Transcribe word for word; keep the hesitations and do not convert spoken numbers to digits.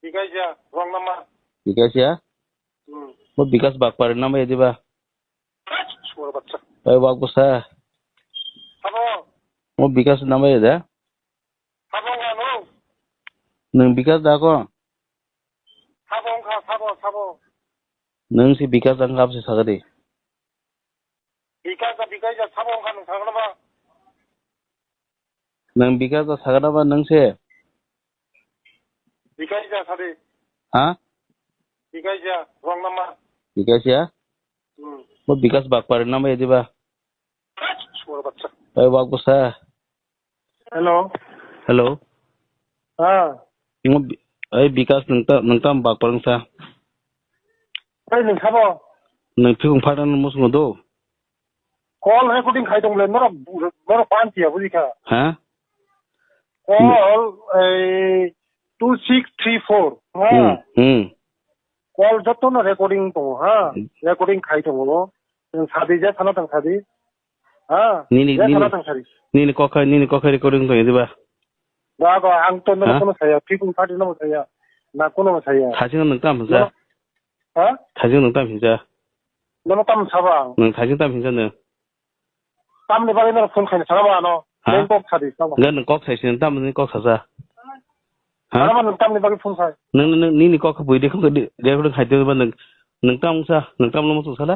Bikaisa, wrong number. Bikaisa? Hmm. Mo Bikas Bakpari number ya diba? Suara bacha. Eh, wak busa. Sabo. Mo Bikas number ya da? Sabo nga no. Nung Bikas da ko? Sabo nga, sabo, sabo. Nung si Bikas da ngap si sagadi. Bikaisa, Bikaisa, sabo wngkha nwng sakno ba? Nwng Bikaisa sakno ba nwng se? Bikaisa sadi. Ha? Bikaisa, wrong number. Bikaisa? Hmm. Bo Bikas Bakpari number ya diba? Suara bacha. Eh, wak busa. Hello. Hello. Ah. Imo bi-, ai Bikas nungta, nungta Bakpari sa. Ai nung sabo. Nung phikung phada nung musungo do. Call recording khai tong le, norok, norok pan tiya buji kha. Ha? Call, eh, two six three four. Ha. Hmm, hmm. Call joto no recording tongo, ha. Hmm. Recording khai tongo. Nwng sadi je sana tang sadi. Ha? Nini, je nini, sana tang sadi. Nini kokha, nini kokha recording tong diba? Ba, ba, ang to no, ha? Kono saya, phikung party no saya. Na kono saya. Thajing nwng tam sa. No. Ha? Thajing nwng tam hinsa. Nono tam saba ang. Nwng thajing tam hinsa nwng. Tamni bagwi nono phone khaina saba ano. Ha? Nwng kok sadi saba. Ga nwng kok sai sin tam ni kok sasa. Ha? Ano nwng tamni bagwi phone sai. Nwng, nwng, nini kok bui de khong de, de khong khai de ba nwng, nwng tam sa, nwng tam lo mo sala.